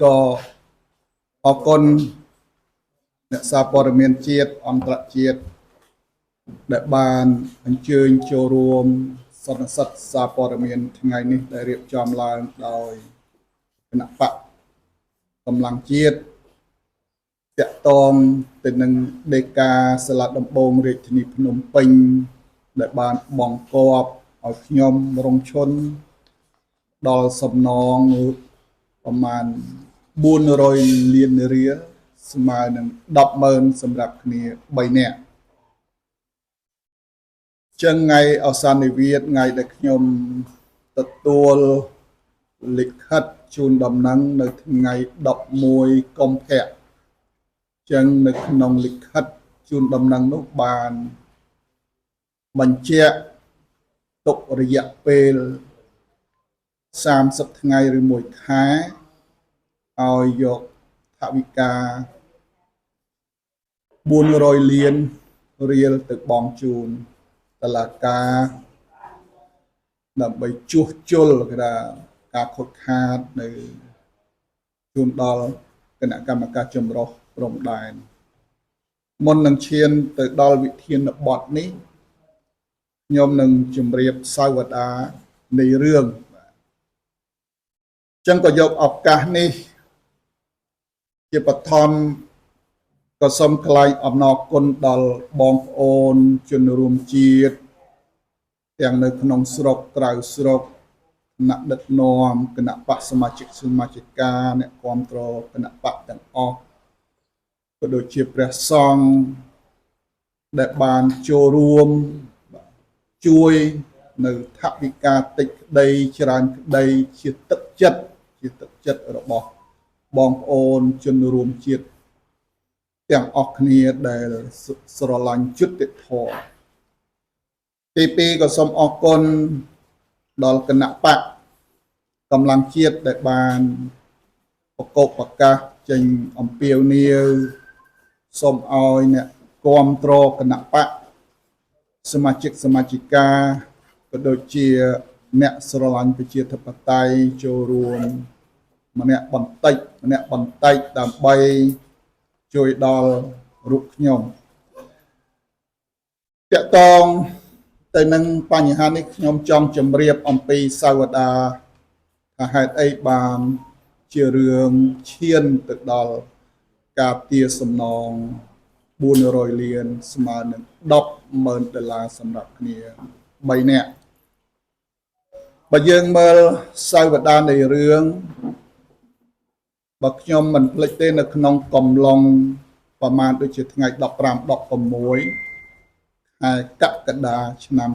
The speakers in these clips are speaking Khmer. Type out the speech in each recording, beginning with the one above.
ក៏អរគុណអ្នកសារព័ត៌មានជាតិអន្តរជាតិដែលបានអញ្ជើញចូលរួមសន្និសីទសារព័ត៌មានថ្ងៃនេះដែលរៀបចំឡើងដោយគណបក្សកម្លាំងជាតិតាក់ទងទៅនឹងដីកាសាលាដំបងរាជធានីភ្នំពេញដែលបានបង្គាប់ឲ្យខ្ញុំរងឈុនដល់សំណងប្រមាណ400លានរៀលស្មើនឹង100000សម្រាប់គ្នា3នាក់ចឹងថ្ងៃឱសាននិវាទថ្ងៃដែលខ្ញុំទទួលលិខិតជូនដំណឹងនៅថ្ងៃ11កុម្ភៈចឹងនៅក្នុងលិខិតជូនដំណឹងនោះបានបញ្ជាក់ទុករយៈពេល30ថ្ងៃឬ1ខែឲ្យយកថវិកា400លានរៀលទៅបង់ជូនតឡាការដើម្បីជួសជុលគេថាការខូចខាតនៅជូនដល់គណៈកម្មការចម្រុះព្រំដែនមុននឹងឈានទៅដល់វិធានបទនេះខ្ញុំនឹងជម្រាបសាវតានៃរឿងបាទចឹងក៏យកឱកាសនេះជាបឋមក៏សូមថ្លែងអំណរគុណដល់បងប្អូនជនរួមជាតិទាំងនៅក្នុងស្រុកក្រៅស្រុកគណៈដឹកនាំគណបក្សសមាជិកសមាជិកាអ្នកគាំទ្រគណបក្សទាំងអស់ក៏ដូចជាព្រះសង្ឃដែលបានចូលរួមជួយនៅថវិកាតិចក្តីច្រើនក្តីជាទឹកចិត្តជាទឹកចិត្តរបស់បងប្អូនជនរួមជាតិទាំងអស់គ្នាដែលស្រឡាញ់យុត្តិធម៌ទី2ក៏សូមអរគុណដល់គណបក្សកម្លាំងជាតិដែលបានប្រកបប្រកាសចេញអំពាវនាវសូមឲ្យអ្នកគាំទ្រគណបក្សសមាជិកសមាជិកាក៏ដូចជាអ្នកស្រឡាញ់ប្រជាធិបតេយ្យចូលរួមម្នាក់បន្តិចម្នាក់បន្តិចដើម្បីជួយដល់រូបខ្ញុំតាក់ទងទៅនឹងបញ្ហានេះខ្ញុំចង់ជម្រាបអំពីសាវតាថាហេតុអីបានជារឿងឈានទៅដល់ការទារសំណង400លានស្មើនឹង100000ដុល្លារសម្រាប់គ្នា3នាក់បើយើងមើលសាវតានៃរឿងបើខ្ញុំមិនភ្លេចទេនៅក្នុងកំឡុងប្រមាណដូចជាថ្ងៃ15 16ខែកក្កដាឆ្នាំ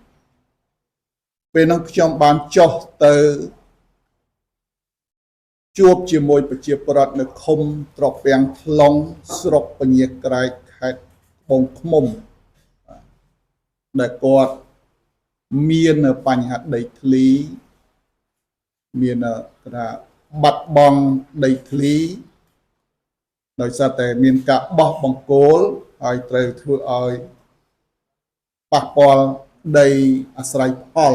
2020ពេលនោះខ្ញុំបានចុះទៅជួបជាមួយប្រជាពលរដ្ឋនៅឃុំត្រពាំងថ្លុងស្រុកពញាក្រែកខេត្តត្បូងឃ្មុំដែលគាត់មានបញ្ហាដីធ្លីមានគេថាបាត់បង់ដីធ្លីដោយសារតែមានការបោះបង្គោលហើយត្រូវធ្វើឲ្យប៉ះពាល់ដីអាស្រ័យផល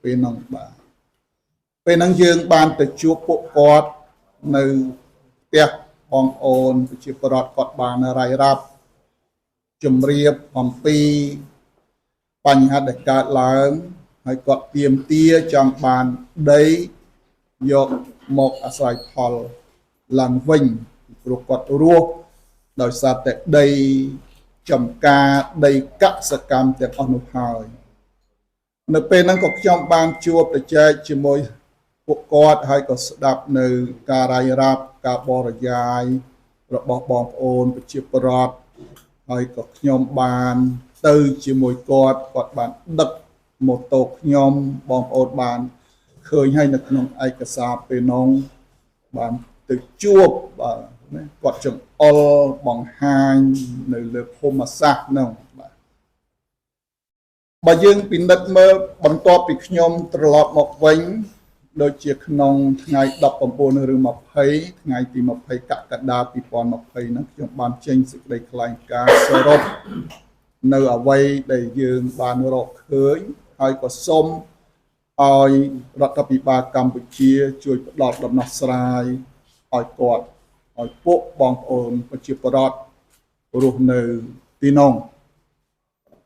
ពេលហ្នឹងបាទពេលហ្នឹងយើងបានទៅជួបពួកគាត់នៅផ្ទះបងប្អូនប្រជាពលរដ្ឋគាត់បានរាយរាប់ជម្រាបអំពីបញ្ហាដែលកើតឡើងហើយគាត់ទាមទារចង់បានដីយកមកអាស្រ័យផលឡើងវិញព្រោះគាត់រស់ដោយសារតែដីចំការដីកសិកម្មទាំងអស់នោះហើយនៅពេលហ្នឹងក៏ខ្ញុំបានជួបទៅចែកជាមួយពួកគាត់ហើយក៏ស្ដាប់នៅការរាយរាប់ការបរិយាយរបស់បងប្អូនប្រជាពលរដ្ឋហើយក៏ខ្ញុំបានទៅជាមួយគាត់គាត់បានដឹកម៉ូតូខ្ញុំបងប្អូនបានឃើញហើយនៅក្នុងឯកសារពេលនោះបានទៅជួបបាទណាគាត់ចង្អុលបង្ហាញនៅលើភូមិសាស្ត្រនោះបាទបើយើងពិនិត្យមើលបន្ទាប់ពីខ្ញុំត្រឡប់មកវិញដូចជាក្នុងថ្ងៃ19ឬ20ថ្ងៃទី20កក្កដា2020ហ្នឹងខ្ញុំបានចេញសេចក្តីថ្លែងការណ៍សរុបនៅអ្វីដែលយើងបានរកឃើញហើយក៏សូម ឲ្យរដ្ឋាភិបាលកម្ពុជាជួយផ្ដល់ដំណោះស្រាយឲ្យគាត់ឲ្យពួកបងប្អូនប្រជាពលរដ្ឋរស់នៅទីនោះ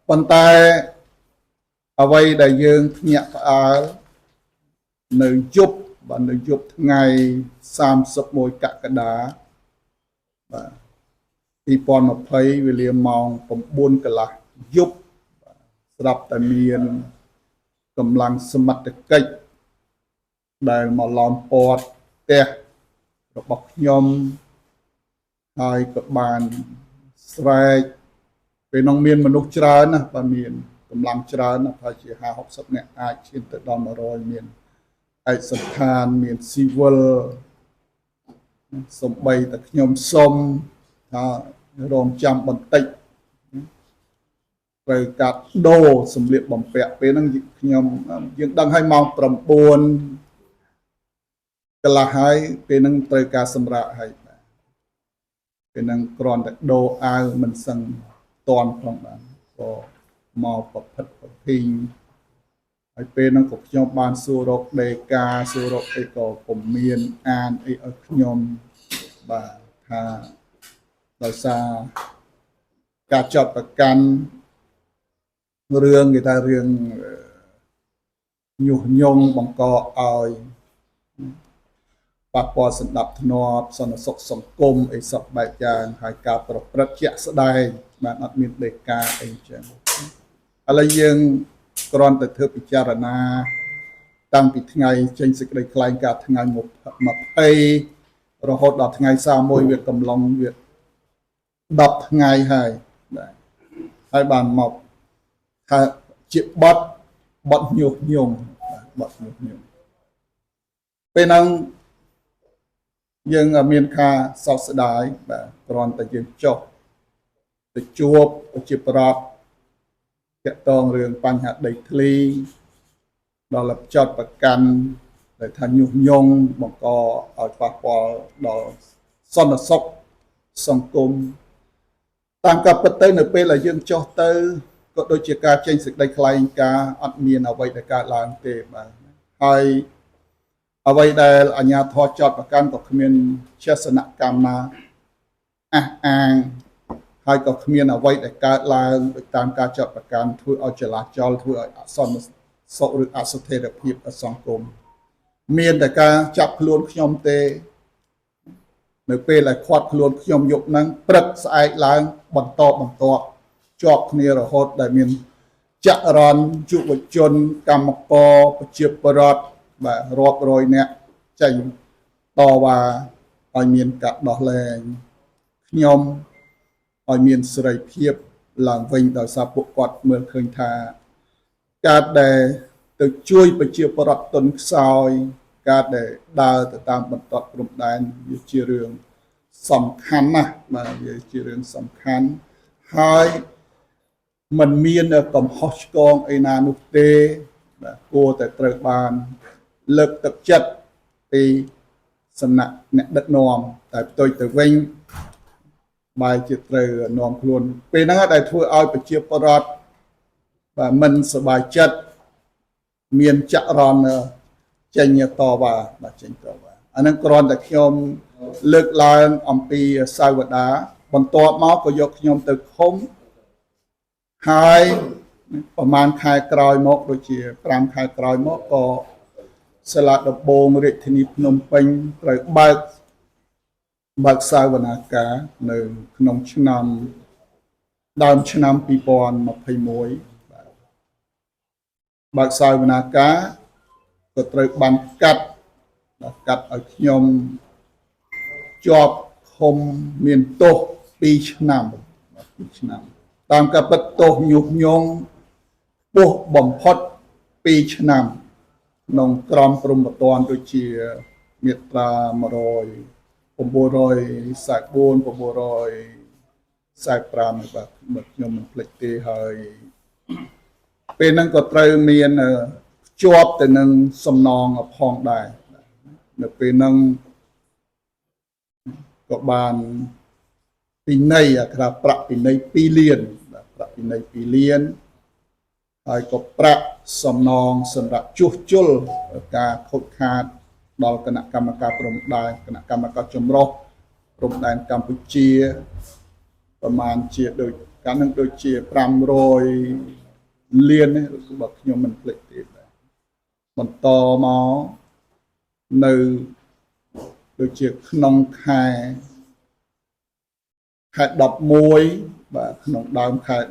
ប៉ុន្តែអ្វីដែលយើងភ្ញាក់ផ្អើលនៅយប់បាទនៅយប់ថ្ងៃ31កក្កដាបាទ2020វេលាម៉ោង9កន្លះយប់ស្រាប់តែមានកម្លាំងសមត្ថកិច្ចដែលមកឡោមព័ទ្ធផ្ទះរបស់ខ្ញុំហើយក៏បានស្រែកពេលនោះមានមនុស្សច្រើនណាស់បាទមានកម្លាំងច្រើនណាស់ប្រហែលជា50 60នាក់អាចឈានទៅដល់100មានឯកសណ្ឋានមានស៊ីវិលសំបីតែខ្ញុំសុំថារងចាំបន្តិចត្រូវកាត់ដូរសម្លៀកបំពាក់ពេលហ្នឹងខ្ញុំយើងដឹងឲ្យម៉ោង9កន្លះហើយពេលហ្នឹងត្រូវការសម្រាកហើយបាទពេលហ្នឹងគ្រាន់តែដូរអាវមិនសឹងតន់ផងបាទក៏មកប្រផិតប្រភីងហើយពេលហ្នឹងក៏ខ្ញុំបានសួររកដេកាសួររកអីក៏ពុំមានអានអីឲ្យខ្ញុំបាទថាដោយសារការចាត់ប្រកាន់រឿងគេថារឿងញុះញង់បង្កឲ្យប៉ះពាល់សន្តិភាពសន្តិសុខសង្គមអីសពបែបយ៉ាងហើយការប្រព្រឹត្តជាក់ស្ដែងបាទអត់មានដេកាអីចឹងឥឡូវយើងគ្រាន់តែធ្វើពិចារណាតាំងពីថ្ងៃចេញសេចក្តីថ្លែងការណ៍ថ្ងៃ20រហូតដល់ថ្ងៃ31វាកំឡុងវា10ថ្ងៃហើយបាទហើយបានមកថាជាបត់បត់ញុះញង់បាទបត់ញុះញង់ពេលហ្នឹងយើងមានការសោកស្ដាយបាទគ្រាន់តែយើងចុះទៅជួបប្រជាប្រដ្ឋតាក់ទងរឿងបញ្ហាដីធ្លីដល់ចោតប្រកាន់ដែលថាញុះញង់បង្កឲ្យប៉ះពាល់ដល់សន្តិសុខសង្គមតាមការពិតទៅនៅពេលដែលយើងចុះទៅក៏ដូចជាការចេញសេចក្តីថ្លែងការណ៍អត់មានអ្វីដែលកើតឡើងទេបាទហើយអ្វីដែលអាជ្ញាធរចោតប្រកាន់ក៏គ្មានចេតនកម្មណាអះអាងហើយក៏គ្មានអ្វីដែលកើតឡើងដោយតាមការចោតប្រកាន់ធ្វើឲ្យចលាចលធ្វើឲ្យអសន្តិសុខឬអស្ថិរភាពសង្គមមានតែការចាប់ខ្លួនខ្ញុំទេនៅពេលដែលខាត់ខ្លួនខ្ញុំយប់ហ្នឹងព្រឹកស្អែកឡើងបន្តបន្ទាប់ជាប់គ្នារហូតដែលមានចរន្តយុវជនកម្មករប្រជាពលរដ្ឋបាទរាប់រយនាក់ចេញតវ៉ាឲ្យមានការដោះលែងខ្ញុំឲ្យមានសេរីភាពឡើងវិញដោយសារពួកគាត់មើលឃើញថាការដែលទៅជួយប្រជាពលរដ្ឋទុនខ្សោយការដែលដើរទៅតាមបន្ទាត់ព្រំដែនវាជារឿងសំខាន់ណាស់បាទវាជារឿងសំខាន់ហើយมันមានកំហុសឆ្គងអីណានោះទេបាទគួរតែត្រូវបានលើកទឹកចិត្តពីសំណាក់អ្នកដឹកនាំតែផ្ទុយទៅវិញបែរជាត្រូវនាំខ្លួនពេលហ្នឹងដែលធ្វើឲ្យប្រជាពលរដ្ឋបាទមិនសប្បាយចិត្តមានចរន្តចេញតវ៉ាបាទចេញតវ៉ាអាហ្នឹងគ្រាន់តែខ្ញុំលើកឡើងអំពីសាវតាបន្ទាប់មកក៏យកខ្ញុំទៅឃុំហើយប្រហែលខែក្រោយមកដូចជា5ខែក្រោយមកក៏សាលាដំបងរាជធានីភ្នំពេញត្រូវបើកបើកសាវនាការនៅក្នុងឆ្នាំដើមឆ្នាំ2021បាទបើកសាវនាការក៏ត្រូវបានកាត់កាត់ឲ្យខ្ញុំជាប់ឃុំមានទោស2ឆ្នាំ2ឆ្នាំតាមការពិតទោសញុះញង់ពោះបំផុត2ឆ្នាំក្នុងក្រមព្រហ្មទណ្ឌដូចជាមាត្រា100 944 945បាទបើខ្ញុំមិនភ្លេចទេហើយពេលហ្នឹងក៏ត្រូវមានជាប់ទៅនឹងសំណងផងដែរនៅពេលហ្នឹងក៏បានពិន័យអាក្រាប្រាក់ពិន័យ2លានបាទប្រាក់ពិន័យ2លាន ហើយក៏ប្រាក់សំណងសម្រាប់ជួសជុលការខូចខាតដល់គណៈកម្មការព្រំដែនគណៈកម្មការចម្រុះព្រំដែនកម្ពុជាប្រមាណជាដូចកាលនឹងដូចជា500លាននេះបើខ្ញុំមិនភ្លេចទេបាទបន្តមកនៅដូចជាក្នុងខែ11បាទក្នុងដើមខែ11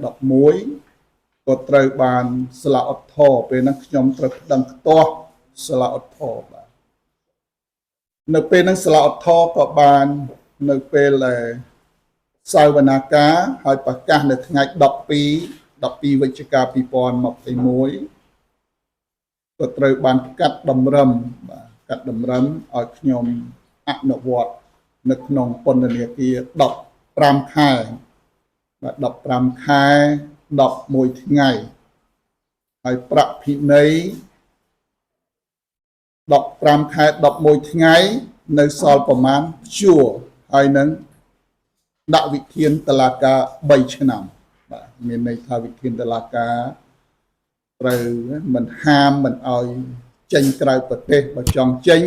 ក៏ត្រូវបានស្លាអត់ធរពេលហ្នឹងខ្ញុំត្រូវប្តឹងខ្ទាស់ស្លាអត់ធរបាទនៅពេលហ្នឹងស្លាអត់ធរក៏បាននៅពេលដែលសាវនាការហើយប្រកាសនៅថ្ងៃ12វិច្ឆិកា2021ក៏ត្រូវបានកាត់តម្រឹមបាទកាត់តម្រឹមឲ្យខ្ញុំអនុវត្តនៅក្នុងពន្ធនាគារ15ខែបាទ15ខែ11ថ្ងៃហើយប្រាក់ពិន័យ15ខែ11ថ្ងៃនៅសល់ប្រមាណព្យួរហើយនឹងដាក់វិធានតឡាការ3ឆ្នាំបាទមានន័យថាវិធានតឡាការត្រូវមិនហាមមិនឲ្យចេញក្រៅប្រទេសបើចង់ចេញ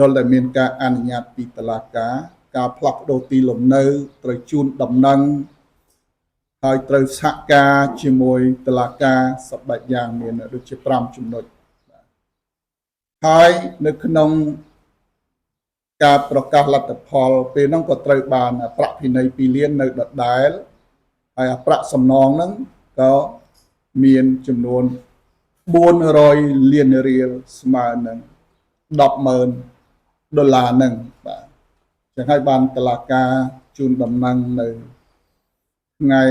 ដល់តែមានការអនុញ្ញាតពីតឡាការការផ្លាស់ប្ដូរទីលំនៅត្រូវជូនដំណឹងហើយត្រូវសហការជាមួយតឡាការសពបែបយ៉ាងមានដូចជា5ចំណុចហើយនៅក្នុងការប្រកាសលទ្ធផលពេលហ្នឹងក៏ត្រូវបានប្រាក់ពិន័យ2លាននៅដដែលហើយប្រាក់សំណងហ្នឹងក៏មានចំនួន400លានរៀលស្មើនឹង100000ដុល្លារហ្នឹងបាទចឹងហើយបានតឡាការជូនដំណឹងនៅថ្ងៃ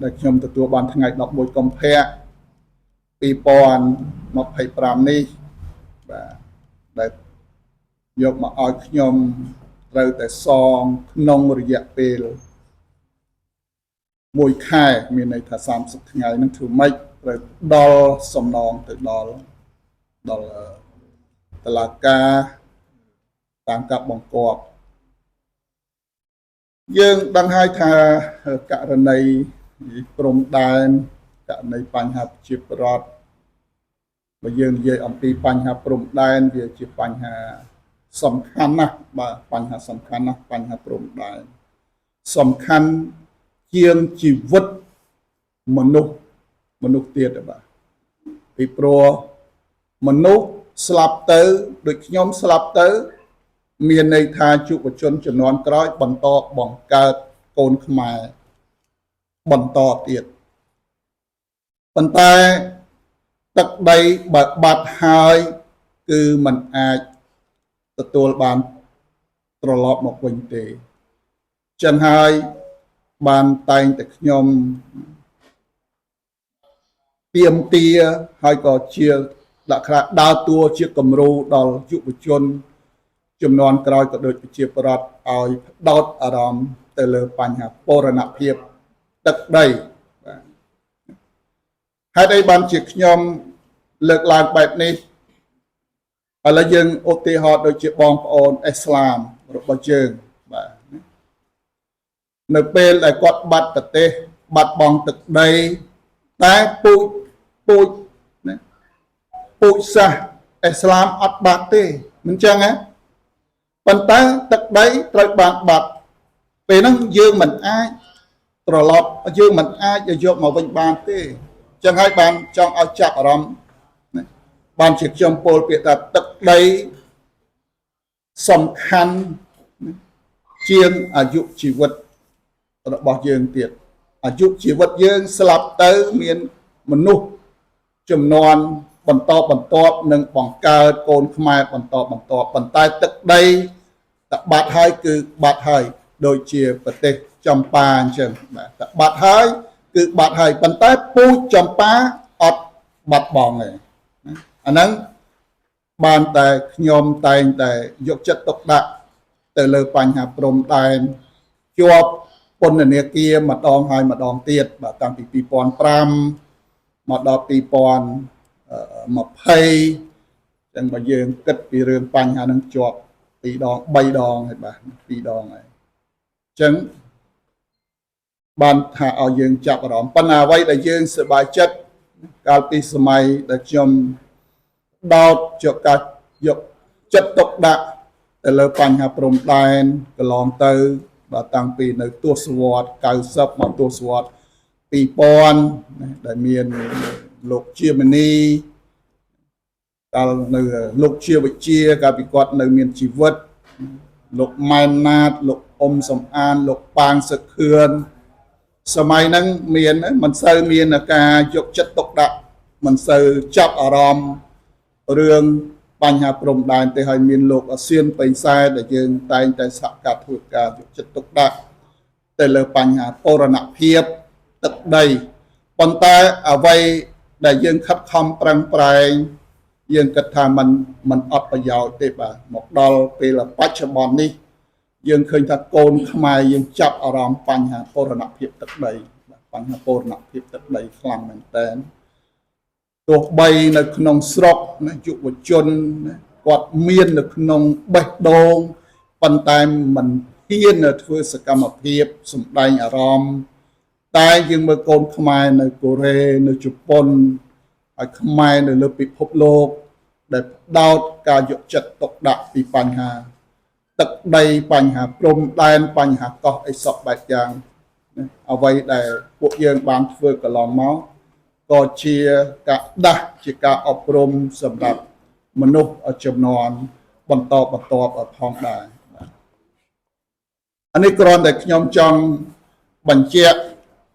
ដែលខ្ញុំទទួលបានថ្ងៃ11កុម្ភៈ2025នេះបាទដែលយកមកឲ្យខ្ញុំត្រូវតែសងក្នុងរយៈពេល1ខែមានន័យថា30ថ្ងៃហ្នឹងធ្វើម៉េចត្រូវដល់សំណងទៅដល់ដល់តឡាការតាមការបង្គាប់យើងដឹងហើយថាករណីព្រំដែនករណីបញ្ហាប្រជាពលរដ្ឋបើយើងនិយាយអំពីបញ្ហាព្រំដែនវាជាបញ្ហាសំខាន់ណាស់បាទបញ្ហាសំខាន់ណាស់បញ្ហាព្រំដែនសំខាន់ជាងជីវិតមនុស្សមនុស្សទៀតបាទពីព្រោះមនុស្សស្លាប់ទៅដូចខ្ញុំស្លាប់ទៅមានន័យថាយុវជនជំនាន់ក្រោយបន្តបង្កើតកូនខ្មែរបន្តទៀតប៉ុន្តែទឹកដីបើបាត់ហើយគឺมันអាចទទួលបានត្រឡប់មកវិញទេចឹងហើយបានតែងតែខ្ញុំទៀមទាហើយក៏ជាដាក់ខ្លះដើរតួជាគំរូដល់យុវជនជំនាន់ក្រោយក៏ដូចប្រជាប្រដ្ឋឲ្យផ្ដោតអារម្មណ៍ទៅលើបញ្ហាបូរណភាពទឹកដីបាទហេតុអីបានជាខ្ញុំលើកឡើងបែបនេះឥឡូវយើងឧទាហរណ៍ដូចជាបងប្អូនអ៊ីស្លាមរបស់យើងបាទនៅពេលដែលគាត់បាត់ប្រទេសបាត់បង់ទឹកដីតែពូជពូជណាពូជសាសន៍អ៊ីស្លាមអត់បាត់ទេមិនចឹងហ៎ប៉ុន្តែទឹកដីត្រូវបានបាត់ពេលហ្នឹងយើងមិនអាចត្រឡប់យើងមិនអាចយកមកវិញបានទេចឹងហើយបានចង់ឲ្យចាប់អារម្មណ៍ណាបានជាខ្ញុំពោលពាក្យថាទឹកដីសំខាន់ជាងអាយុជីវិតរបស់យើងទៀតអាយុជីវិតយើងស្លាប់ទៅមានមនុស្សចំនួនបន្តបន្ទាប់នឹងបង្កើតកូនខ្មែរបន្តបន្ទាប់ប៉ុន្តែទឹកដីតបាត់ហើយគឺបាត់ហើយដូចជាប្រទេសចម្ប៉ាអញ្ចឹងបាទតបាត់ហើយគឺបាត់ហើយប៉ុន្តែពូជចម្ប៉ាអត់បាត់បង់ទេអាហ្នឹងបានតែខ្ញុំតែងតែយកចិត្តទុកដាក់ទៅលើបញ្ហាព្រំដែនជាប់ពន្ធនាគារម្ដងហើយម្ដងទៀតបាទតាំងពី2005មកដល់2020ចឹងបើយើងគិតពីរឿងបញ្ហានឹងជាប់2ដង3ដងហើយបាទ2ដងហើយចឹងបានថាឲ្យយើងចាប់អារម្មណ៍ប៉ុន្តែអ្វីដែលយើងសប្បាយចិត្ត កាលពីសម័យដែលខ្ញុំដោតយកការយកចិត្តទុកដាក់ទៅលើបញ្ហាព្រំដែនកន្លងទៅបាទតាំងពីនៅទសវត្ស90មកទសវត្ស2000ណាដែលមានលោកជាមនីកាលនៅលោកជាវិជាកាលពីគាត់នៅមានជីវិតលោកម៉ែនណាតលោកអ៊ុំសំអានលោកប៉ាងសឹកខឿនសម័យហ្នឹងមានមិនសូវមានការយកចិត្តទុកដាក់មិនសូវចាប់អារម្មណ៍រឿងបញ្ហាព្រំដែនទេហើយមានលោកអាស៊ានពេញសែដែលយើងតែងតែសហការធ្វើការយកចិត្តទុកដាក់ទៅលើបញ្ហាបូរណភាពទឹកដីប៉ុន្តែអ្វីដែលយើងខិតខំប្រឹងប្រែងយើងគិតថាมันអត់ប្រយោជន៍ទេបាទមកដល់ពេលបច្ចុប្បន្ននេះយើងឃើញថាកូនខ្មែរយើងចាប់អារម្មណ៍បញ្ហាបូរណភាពទឹកដីបាទបញ្ហាបូរណភាពទឹកដីខ្លាំងមែនតើទោះបីនៅក្នុងស្រុកណាយុវជនណាគាត់មាននៅក្នុងបេះដូងប៉ុន្តែមិនហ៊ានធ្វើសកម្មភាពសម្ដែងអារម្មណ៍តែយើងមើលកូនខ្មែរនៅកូរ៉េនៅជប៉ុនហើយខ្មែរនៅលើពិភពលោកដែលផ្ដោតការយកចិត្តទុកដាក់ពីបញ្ហាទឹកដីបញ្ហាព្រំដែនបញ្ហាកោះអីសពបែបយ៉ាងណាអ្វីដែលពួកយើងបានធ្វើកន្លងមកក៏ជាការដាស់ជាការអប់រំសម្រាប់មនុស្សចំនួនបន្តបន្ទាប់ផងដែរបាទអានេះគ្រាន់តែខ្ញុំចង់បញ្ជាក់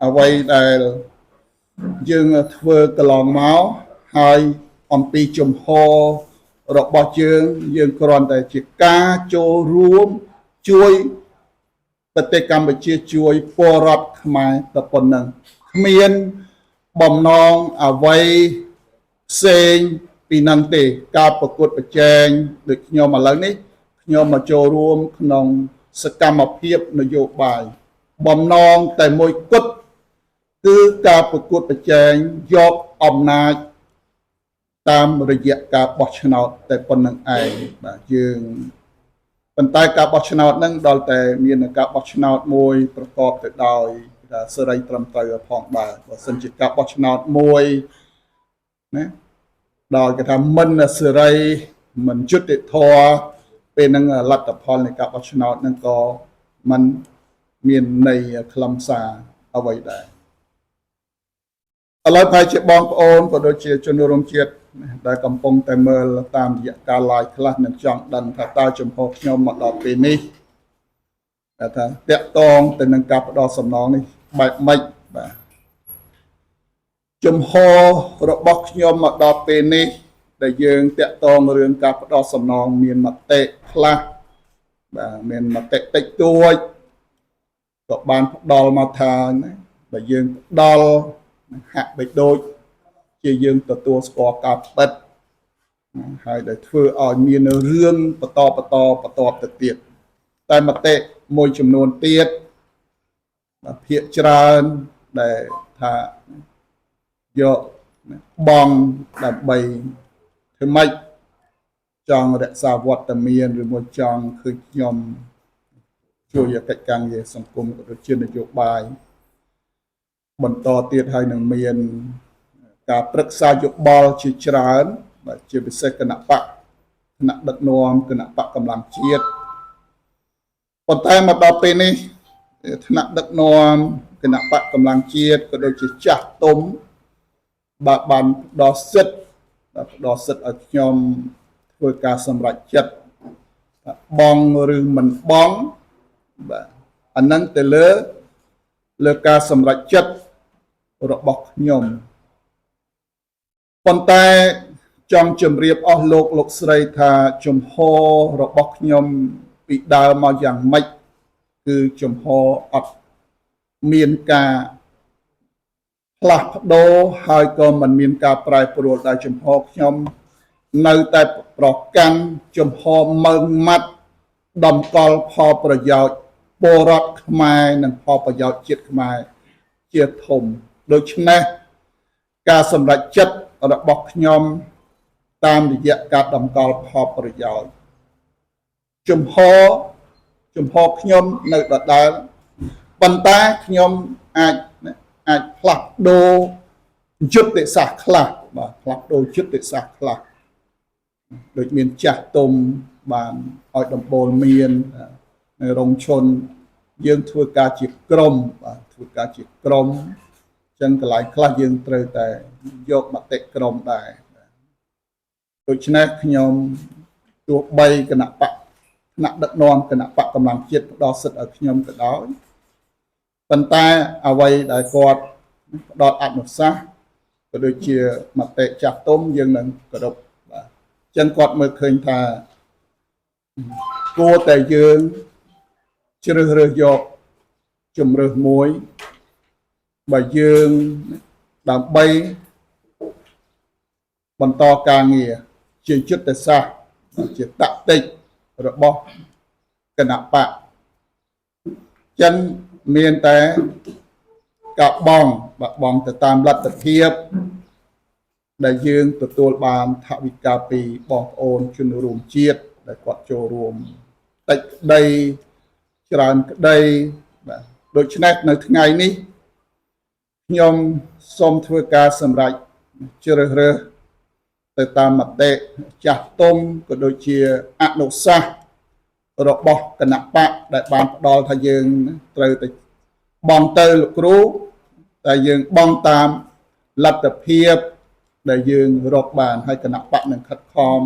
អ្វីដែលយើងធ្វើកន្លងមកហើយអំពីជំហររបស់យើងយើងគ្រាន់តែជាការចូលរួមជួយប្រទេសកម្ពុជាជួយពលរដ្ឋខ្មែរតែប៉ុណ្ណឹងគ្មានបំណងអ្វីផ្សេងពីនឹងទេការប្រកួតប្រជែងដូចខ្ញុំឥឡូវនេះខ្ញុំមកចូលរួមក្នុងសកម្មភាពនយោបាយបំណងតែមួយគត់គឺការប្រកួតប្រជែងយកអំណាចតាមរយៈការបោះឆ្នោតតែប៉ុណ្្នឹងឯងបាទយើងប៉ុន្តែការបោះឆ្នោតហ្នឹងដល់តែមានការបោះឆ្នោតមួយប្រកបទៅដោយសេរីត្រឹមត្រូវផងដែរបើសិនជាការបោះឆ្នោតមួយណាដល់គេថាមិនសេរីមិនយុត្តិធម៌ពេលហ្នឹងលទ្ធផលនៃការបោះឆ្នោតហ្នឹងក៏มันមានន័យខ្លឹមសារអ្វីដែរឥឡូវប្រហែលជាបងប្អូនក៏ដូចជាជនរួមជាតិដែលកំពុងតែមើលតាមរយៈការ live ខ្លះនឹងចង់ដឹងថាតើជំហរខ្ញុំមកដល់ពេលនេះថាតាក់តងទៅនឹងការផ្ដល់សំណងនេះបែបម៉េចបាទជំហររបស់ខ្ញុំមកដល់ពេលនេះដែលយើងតាក់ទងរឿងការផ្ដល់សំណងមានមតិខ្លះបាទមានមតិតិចតួចក៏បានផ្ដល់មកថាណាបើយើងផ្ដល់ហាក់បីដូចជាយើងទទួលស្គាល់ការពិតហើយដែលធ្វើឲ្យមានរឿងបន្តបន្តបន្តទៅទៀតតែមតិមួយចំនួនទៀតបាទភាកច្រើនដែលថាយកបងដើម្បីធ្វើម៉េចចង់រក្សាវត្តមានឬមួយចង់ឃើញខ្ញុំជួយកិច្ចការងារសង្គមក៏ដូចជានយោបាយបន្តទៀតហើយនឹងមានការប្រឹក្សាយោបល់ជាច្រើនបាទជាពិសេសគណៈបកគណៈដឹកនាំគណៈបកកម្លាំងជាតិប៉ុន្តែមកដល់ពេលនេះថ្នាក់ដឹកនាំគណៈបកកម្លាំងជាតិក៏ដូចជាចាស់ទុំបាទបានផ្ដល់សិទ្ធិបាទផ្ដល់សិទ្ធិឲ្យខ្ញុំធ្វើការសម្រេចចិត្តថាបងឬមិនបងបាទអានឹងទៅលើលើការសម្រេចចិត្តរបស់ខ្ញុំប៉ុន្តែចង់ជម្រាបអស់លោកលោកស្រីថាជំហររបស់ខ្ញុំពីដើមមកយ៉ាងម៉េចគឺជំហរអត់មានការផ្លាស់ប្ដូរហើយក៏មិនមានការប្រែប្រួលដែរជំហរខ្ញុំនៅតែប្រកាន់ជំហរម៉ឺងម៉ាត់តម្កល់ផលប្រយោជន៍ពលរដ្ឋខ្មែរនិងផលប្រយោជន៍ជាតិខ្មែរជាធំដូច្នេះការសម្រេចចិត្តរបស់ខ្ញុំតាមរយៈការតម្កល់ផលប្រយោជន៍ជំហរជំហរខ្ញុំនៅដដែលប៉ុន្តែខ្ញុំអាចអាចផ្លាស់ប្ដូរ យុទ្ធសាស្ត្រខ្លះបាទផ្លាស់ប្ដូរយុទ្ធសាស្ត្រខ្លះដូចមានចាស់ទុំបានឲ្យដំបូលមាននៅរោងឈុនយើងធ្វើការជាក្រុមបាទធ្វើការជាក្រុមចឹងកន្លែងខ្លះយើងត្រូវតែយកមតិក្រុមដែរដូច្នេះខ្ញុំទោះបីគណៈបកថ្នាក់ដឹកនាំគណៈបកកម្លាំងជាតិផ្ដល់សិទ្ធិឲ្យខ្ញុំក៏ដោយប៉ុន្តែអ្វីដែលគាត់ផ្ដល់អនុសាសន៍ក៏ដូចជាមតិចាស់ទុំយើងនឹងគោរពបាទអញ្ចឹងគាត់មើលឃើញថាគួរតែយើងជ្រើសរើសយកជំរើសមួយបើយើងដើម្បីបន្តការងារជាយុទ្ធសាស្ត្រជាតាក់ទិករបស់គណៈបកចឹងមានតែការបង់បាទបង់ទៅតាមលទ្ធភាពដែលយើងទទួលបានថវិកាពីបងប្អូនជនរួមជាតិដែលគាត់ចូលរួមតិចក្តីច្រើនក្តីបាទដូច្នេះនៅថ្ងៃនេះខ្ញុំសូមធ្វើការសម្រេចជ្រើសរើសទៅតាមមតិចាស់ទុំក៏ដូចជាអនុសាសន៍របស់គណៈបកដែលបានផ្ដល់ថាយើងត្រូវតែបង់ទៅលោកគ្រូតែយើងបង់តាមលទ្ធភាពដែលយើងរកបានហើយគណៈបកនឹងខិតខំ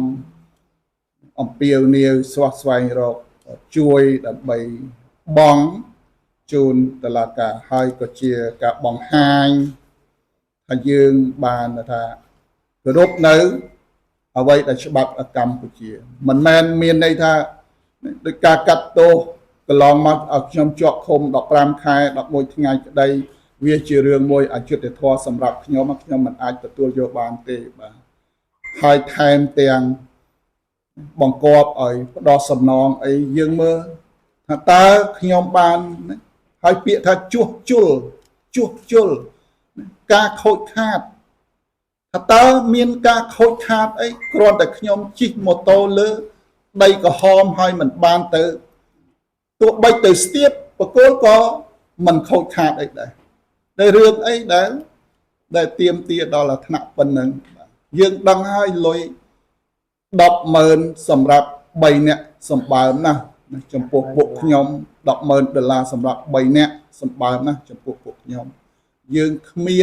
អំពាវនាវស្វះស្វែងរកជួយដើម្បីបង់ជូនតឡាការហើយក៏ជាការបង្ហាញថាយើងបានថាគោរពនៅអ្វីដែលច្បាប់កម្ពុជាមិនមែនមានន័យថាដោយការកាត់ទោសកន្លងមកឲ្យខ្ញុំជាប់ឃុំ15ខែ11ថ្ងៃក្តីវាជារឿងមួយអយុត្តិធម៌សម្រាប់ខ្ញុំខ្ញុំមិនអាចទទួលយកបានទេបាទហើយថែមទាំងបង្គាប់ឲ្យផ្ដោះសំណងអីយើងមើលថាតើខ្ញុំបានហើយពាក្យថាជួសជុលជួសជុលការខូចខាតថាតើមានការខូចខាតអីគ្រាន់តែខ្ញុំជិះម៉ូតូលើដីក្រហមហើយមិនបានទៅទោះបីទៅស្ទាបបកគលក៏មិនខូចខាតអីដែរតែរឿងអីដែលទៀមទាដល់ថ្នាក់ប៉ុណ្ណឹងយើងដឹងហើយលុយ100000សម្រាប់3នាក់សម្បើមណាស់ចំពោះពួកខ្ញុំ100,000ដុល្លារសម្រាប់3នាក់សម្បើមណាស់ចំពោះពួកខ្ញុំយើងគ្មា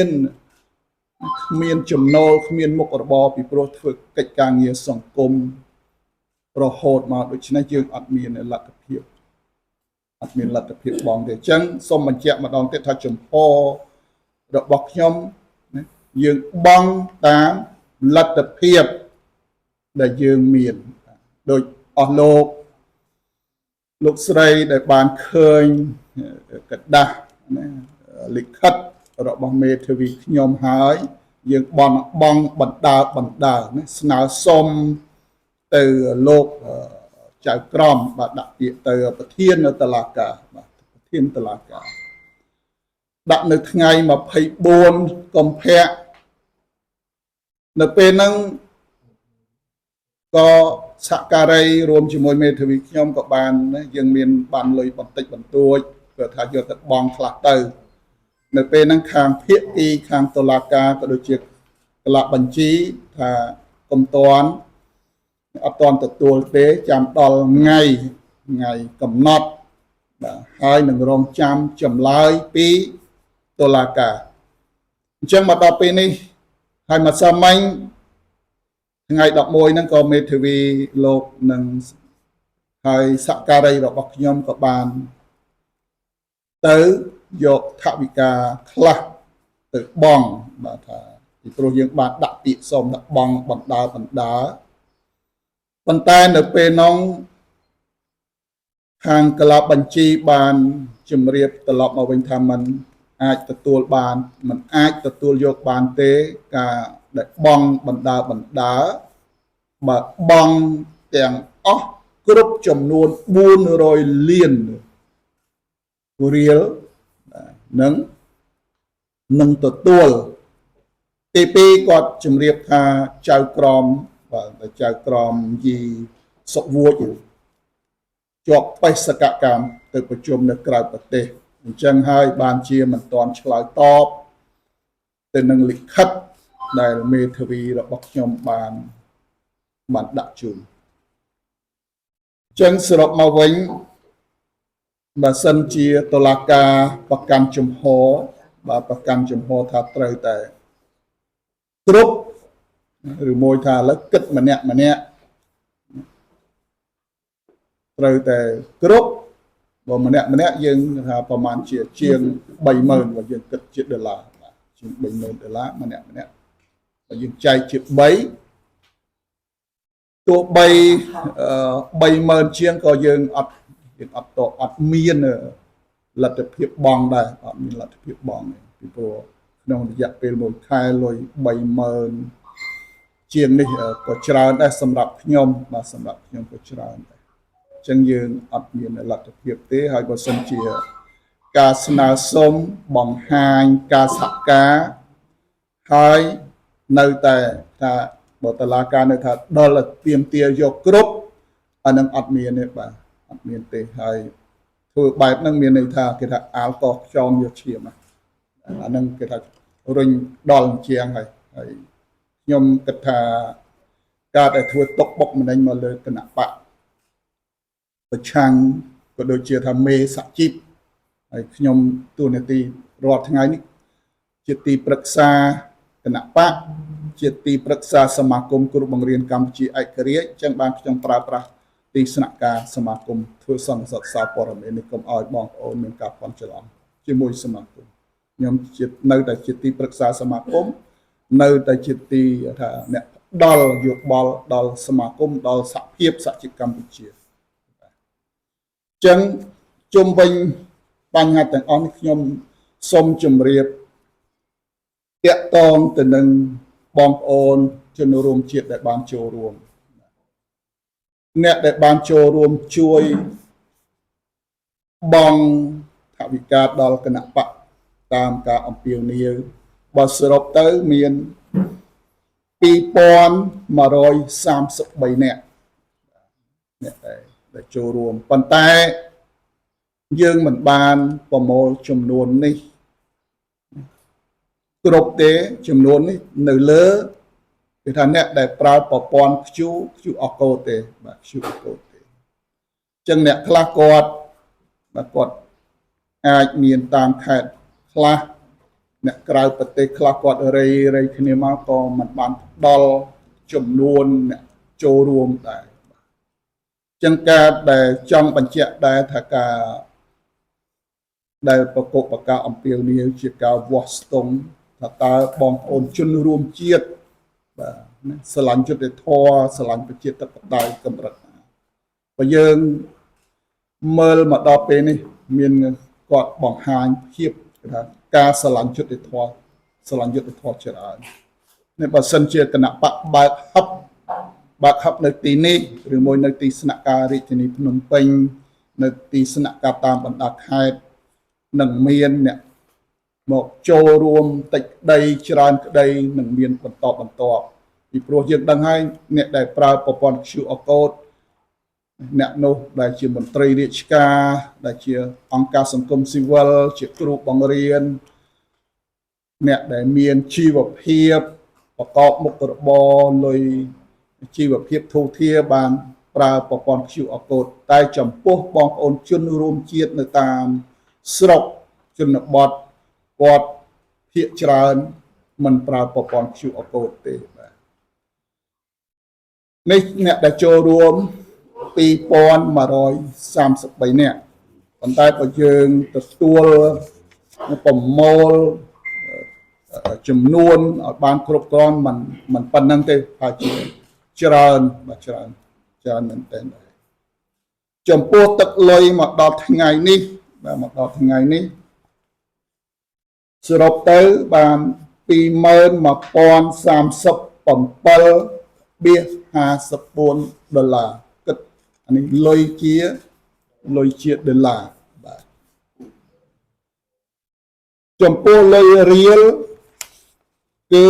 នចំណូលគ្មានមុខរបរពីព្រោះធ្វើកិច្ចការងារសង្គមរហូតមកដូច្នេះយើងអត់មានលទ្ធភាពអត់មានលទ្ធភាពបងទេអញ្ចឹងសូមបញ្ជាក់ម្ដងទៀតថាចំហរបស់ខ្ញុំយើងបង់តាមលទ្ធភាពដែលយើងមានដូចអស់លោកលោកស្រីដែលបានឃើញกระดาษណាលិខិតរបស់មេធាវីខ្ញុំហើយយើងបង់បងបណ្ដើបណ្ដើណាស្នើសុំទៅលោកចៅក្រមបាទដាក់ពាក្យទៅប្រធាននៅតុលាការបាទប្រធានតុលាការដាក់នៅថ្ងៃ24កុម្ភៈនៅពេលហ្នឹងក៏សហការីរួមជាមួយមេធាវីខ្ញុំក៏បានយើងមានបានលុយបន្តិចបន្តួចគាត់ថាយកទៅបង់ខ្លះទៅនៅពេលហ្នឹងខាងភាគីខាងតុលាការក៏ដូចជាកលបញ្ជីថាកុំតាន់អត់តាន់ទទួលទេចាំដល់ថ្ងៃកំណត់បាទហើយនឹងរងចាំចម្លើយពីតុលាការអញ្ចឹងមកដល់ពេលនេះហើយមកសាមញ្ញថ្ងៃ11ហ្នឹងក៏មេធាវីលោកនឹងហើយសហការីរបស់ខ្ញុំក៏បានទៅយកថវិកាខ្លះទៅបង់បាទថាពីព្រោះយើងបានដាក់ពាក្យសុំដាក់បង់បណ្ដើបណ្ដើប៉ុន្តែនៅពេលនោះខាងកលបញ្ជីបានជម្រាបត្រឡប់មកវិញថាมันអាចទទួលបានมันអាចទទួលយកបានទេការដែលបង់បណ្ដើបណ្ដើបើបង់ទាំងអស់គ្រប់ចំនួន400លានរៀលនឹងទទួលទី2គាត់ជម្រាបថាចៅក្រមបាទចៅក្រមយីសុវួចជាប់បេសកកម្មទៅប្រជុំនៅក្រៅប្រទេសអញ្ចឹងហើយបានជាមិនទាន់ឆ្លើយតប ទៅនឹងលិខិតដែលមេធាវីរបស់ខ្ញុំបានដាក់ជូនចឹងសរុបមកវិញបើសិនជាតុលាការប្រកាន់ជំហរបាទប្រកាន់ជំហរថាត្រូវតែគ្រប់ឬមួយថាឥឡូវគិតម្នាក់ម្នាក់ត្រូវតែគ្រប់បើម្នាក់ម្នាក់យើងថាប្រហែលជាជាង30000បើយើងគិតជាដុល្លារបាទជាង30000ដុល្លារម្នាក់ម្នាក់បើយើងចែកជា3ទោះបី30000ជាងក៏យើងអត់តអត់មានលទ្ធភាពបង់ដែរអត់មានលទ្ធភាពបង់ទេពីព្រោះក្នុងរយៈពេល1ខែលុយ30000ជាងនេះក៏ច្រើនដែរសម្រាប់ខ្ញុំបាទសម្រាប់ខ្ញុំក៏ច្រើនដែរអញ្ចឹងយើងអត់មានលទ្ធភាពទេហើយបើសិនជាការស្នើសុំបង្ហាញការសហការហើយនៅតែថាបើតឡាការនៅថាដល់ទៀមទាយកគ្រប់អានឹងអត់មានទេបាទអត់មានទេហើយធ្វើបែបហ្នឹងមានន័យថាគេថាអាល់កោខ្យងយកឈាមអាហ្នឹងគេថារុញដល់ជាងហើយហើយខ្ញុំគិតថាការដែលធ្វើຕົកបុកម្នេញមកលើគណៈបកប្រឆាំងក៏ដូចជាថាមេសហជីពហើយខ្ញុំទូនាទីរាល់ថ្ងៃនេះជាទីប្រឹក្សាគណៈបកជាទីប្រឹក្សាសមាគមគ្រូបង្រៀនកម្ពុជាឯករាជ្យអញ្ចឹងបានខ្ញុំប្រើប្រាស់ទីស្នាក់ការសមាគមធ្វើសន្និសីទសារព័ត៌មាននេះកុំឲ្យបងប្អូនមានការភ័ន្តច្រឡំជាមួយសមាគមខ្ញុំជានៅតែជាទីប្រឹក្សាសមាគមនៅតែជាទីថាអ្នកផ្ដល់យោបល់ដល់សមាគមដល់សហភាពសហជីពកម្ពុជាអញ្ចឹងជុំវិញបញ្ហាទាំងអស់នេះខ្ញុំសូមជម្រាបតាក់ទងទៅនឹងបងប្អូនជនរួមជាតិដែលបានចូលរួមអ្នកដែលបានចូលរួមជួយបងថវិកាដល់គណៈបកតាមការអំពាវនាវបើសរុបទៅមាន2133នាក់អ្នកដែលចូលរួមប៉ុន្តែយើងមិនបានប្រមូលចំនួននេះគ្រប់ទេចំនួននេះនៅលើគេថាអ្នកដែលប្រើប្រព័ន្ធ QR code ទេបាទ QR code ទេអញ្ចឹងអ្នកខ្លះគាត់បាទគាត់អាចមានតាមខេត្តខ្លះអ្នកក្រៅប្រទេសខ្លះគាត់រៃរៃគ្នាមកក៏មិនបានផ្ដល់ចំនួនអ្នកចូលរួមដែរចឹងការដែលចង់បញ្ជាក់ដែរថាការដែលប្រកបប្រការអំពាវនាវជាការវាស់ស្ទង់ថាតើបងប្អូនជនរួមជាតិបាទស្រឡាញ់យុត្តិធម៌ស្រឡាញ់ប្រជាធិបតេយ្យកម្រិតណាបើយើងមើលមកដល់ពេលនេះមានគាត់បង្ហាញភាពគេថាការស្រឡាញ់យុត្តិធម៌ស្រឡាញ់យុត្តិធម៌ច្រើននេះបើសិនជាគណៈបកបើកហឹបបើកហឹបនៅទីនេះឬមួយនៅទីស្នាក់ការរាជធានីភ្នំពេញនៅទីស្នាក់ការតាមបណ្ដាខេត្តនឹងមានអ្នកមកចូលរួមតិចក្តីច្រើនក្តីនឹងមានបន្តបន្ទាប់ពីព្រោះយើងដឹងហើយអ្នកដែលប្រើប្រព័ន្ធ QR code អ្នកនោះដែលជាមន្ត្រីរាជការដែលជាអង្គការសង្គមស៊ីវិលជាគ្រូបង្រៀនអ្នកដែលមានជីវភាពប្រកបមុខរបរលុយជីវភាពធូរធារបានប្រើប្រព័ន្ធ QR code តែចំពោះបងប្អូនជនរួមជាតិនៅតាមស្រុកជនបទគាត់ភាគច្រើនមិនប្រើប្រព័ន្ធ QR code ទេបាទនេះអ្នកដែលចូលរួម2133នាក់ប៉ុន្តែបើយើងទទួលប្រមូលចំនួនឲ្យបានគ្រប់គ្រាន់មិនមិនប៉ុណ្្នឹងទេថាជាច្រើនបាទច្រើនច្រើនមែនទែនដែរចំពោះទឹកលុយមកដល់ថ្ងៃនេះបាទមកដល់ថ្ងៃនេះសរុបទៅបាន21037.54ដុល្លារគិតអានេះលុយជាលុយជាដុល្លារបាទចំពោះលុយរៀលគឺ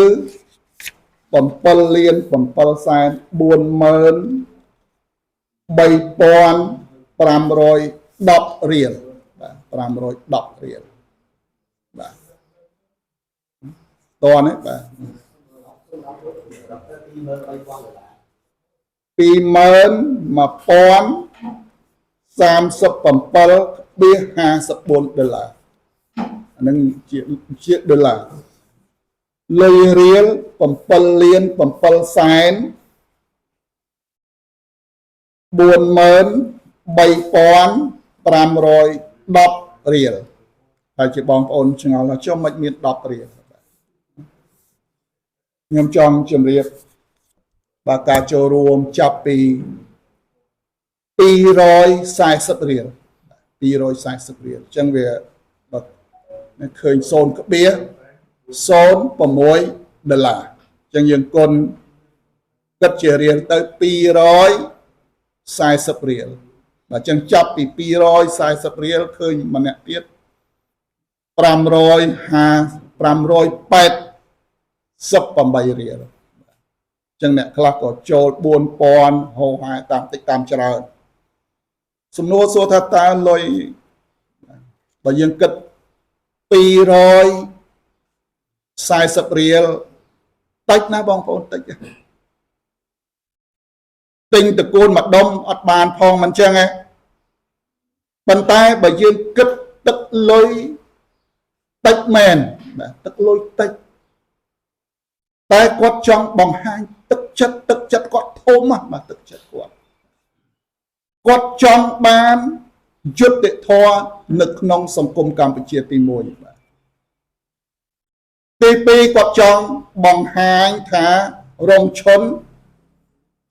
7លាន7សែន43510រៀលបាទ510រៀលបាទ តនេះបាទ21,037.54ដុល្លារអានឹងជាដុល្លារលុយរៀល7លាន7សែន43510រៀលហើយជាបងប្អូនឆ្ងល់ថាចុះមិនមាន10រៀលខ្ញុំចង់ជម្រាបបាទការចូលរួមចាប់ពី240រៀល240រៀលអញ្ចឹងវាបើឃើញ0.06ដុល្លារអញ្ចឹងយើងគុណគិតជារៀលទៅ240រៀលបាទអញ្ចឹងចាប់ពី240រៀលឃើញម្នាក់ទៀត550 588រៀលអញ្ចឹងអ្នកខ្លះក៏ចូល4000ហោហែតាមតិចតាមច្រើនសំណួរសួរថាតើលុយបើយើងគិត240រៀលតិចណាស់បងប្អូនតិចទិញតកូនមួយដុំអត់បានផងមិនចឹងហ៎ប៉ុន្តែបើយើងគិតទឹកលុយតិចមែនបាទទឹកលុយតិចតែគាត់ចង់បង្ហាញទឹកចិត្តទឹកចិត្តគាត់ធំណាស់បាទទឹកចិត្តគាត់គាត់ចង់បានយុត្តិធម៌នៅក្នុងសង្គមកម្ពុជាទី1បាទទី2គាត់ចង់បង្ហាញថារងឈុន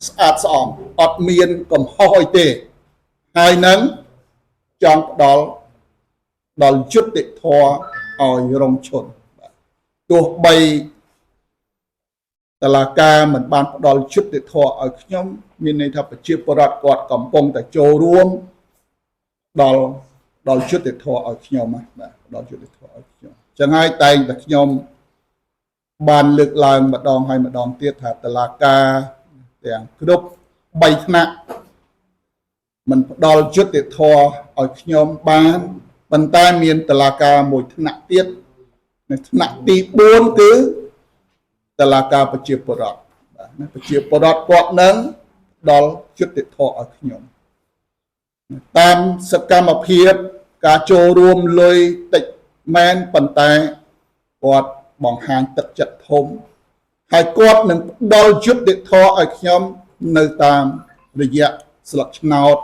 ស្អាតស្អំអត់មានកំហុសអីទេហើយនឹងចង់ផ្ដល់ដល់យុត្តិធម៌ឲ្យរងឈុនបាទទោះបីតឡាការមិនបានផ្ដល់យុត្តិធម៌ឲ្យខ្ញុំមានន័យថាប្រជាពលរដ្ឋគាត់កំពុងតែចូលរួមដល់ដល់យុត្តិធម៌ឲ្យខ្ញុំណាបាទដល់យុត្តិធម៌ឲ្យខ្ញុំចឹងហើយតែងតែខ្ញុំបានលើកឡើងម្ដងហើយម្ដងទៀតថាតឡាការទាំងគ្រប់3ថ្នាក់មិនផ្ដល់យុត្តិធម៌ឲ្យខ្ញុំបានប៉ុន្តែមានតឡាការមួយថ្នាក់ទៀតនៅថ្នាក់ទី4គឺតឡាការប្រជាពលរដ្ឋបាទណាប្រជាពលរដ្ឋគាត់នឹងដល់យុត្តិធម៌ឲ្យខ្ញុំតាមសកម្មភាពការចូលរួមលុយតិចមែនប៉ុន្តែគាត់បង្ហាញទឹកចិត្តធំហើយគាត់នឹងផ្ដល់យុត្តិធម៌ឲ្យខ្ញុំនៅតាមរយៈស្លឹកឆ្នោត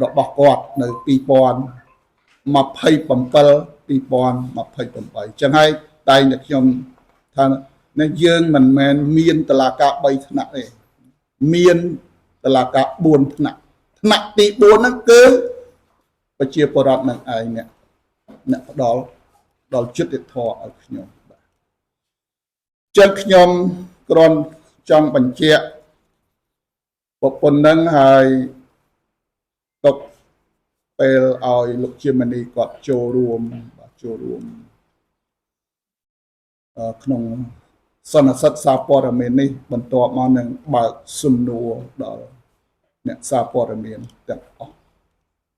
របស់គាត់នៅ2027 2028ចឹងហើយតែងតែខ្ញុំថានេះយើងមិនមែនមានតឡាការ3ថ្នាក់ទេមានតឡាការ4ថ្នាក់ថ្នាក់ទី4ហ្នឹងគឺប្រជាពលរដ្ឋនឹងឯងអ្នកអ្នកផ្ដល់ដល់យុត្តិធម៌ឲ្យខ្ញុំបាទចឹងខ្ញុំគ្រាន់ចង់បញ្ជាក់ប្រពន្ធនឹងហើយទុកពេលឲ្យលោកជាមនីគាត់ចូលរួមបាទចូលរួមក្នុងសន្និសីទសារព័ត៌មាននេះបន្ទាប់មកនឹងបើកសំណួរដល់អ្នកសារព័ត៌មានទាំងអស់